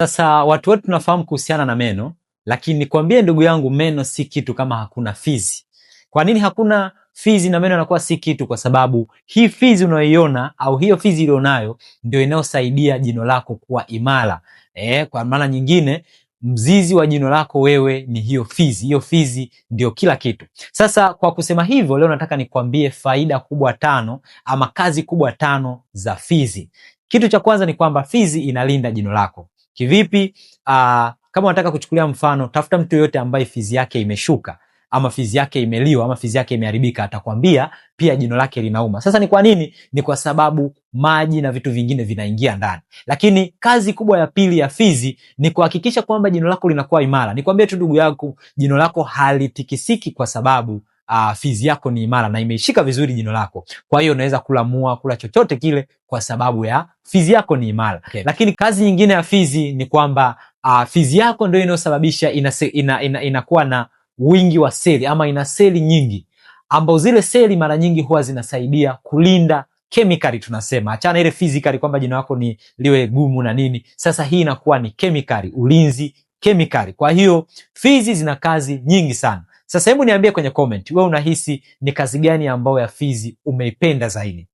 Sasa watu wote tunafahamu kuhusiana na meno, lakini nikwambie ndugu yangu, meno si kitu kama hakuna fizi. Kwa nini hakuna fizi na meno yanakuwa si kitu? Kwa sababu hii fizi unayoiona au hiyo fizi ulionayo ndio inayosaidia jino lako kuwa imara. Kwa maana nyingine mzizi wa jino lako wewe ni hiyo fizi. Hiyo fizi ndio kila kitu. Sasa kwa kusema hivyo, leo nataka nikwambie faida kubwa tano ama kazi kubwa tano za fizi. Kitu cha kwanza ni kwamba fizi inalinda jino lako. Kivipi? Kama unataka kuchukulia mfano, tafuta mtu yoyote ambaye fizi yake imeshuka ama fizi yake imeliwa ama fizi yake imeharibika, atakwambia pia jino lake linauma. Sasa ni kwa nini? Ni kwa sababu maji na vitu vingine vinaingia ndani. Lakini kazi kubwa ya pili ya fizi ni kuhakikisha kwamba jino lako linakuwa imara. Nikwambie tu ndugu yako, jino lako halitikisiki kwa sababu fizi yako ni imara na imeishika vizuri jino lako. Kwa hiyo unaweza kula mua, kula chochote kile kwa sababu ya fizi yako ni imara. Okay. Lakini kazi nyingine ya fizi ni kwamba fizi yako ndio inayosababisha inakuwa ina na wingi wa seli ama ina seli nyingi ambao zile seli mara nyingi huwa zinasaidia kulinda kemikali tunasema, achana ile physically kwamba jino lako ni liwe gumu na nini. Sasa hii inakuwa ni kemikali, ulinzi kemikali. Kwa hiyo fizi zina kazi nyingi sana. Sasa hebu niambie kwenye comment, wewe unahisi ni kazi gani ambayo ya fizi umeipenda zaidi?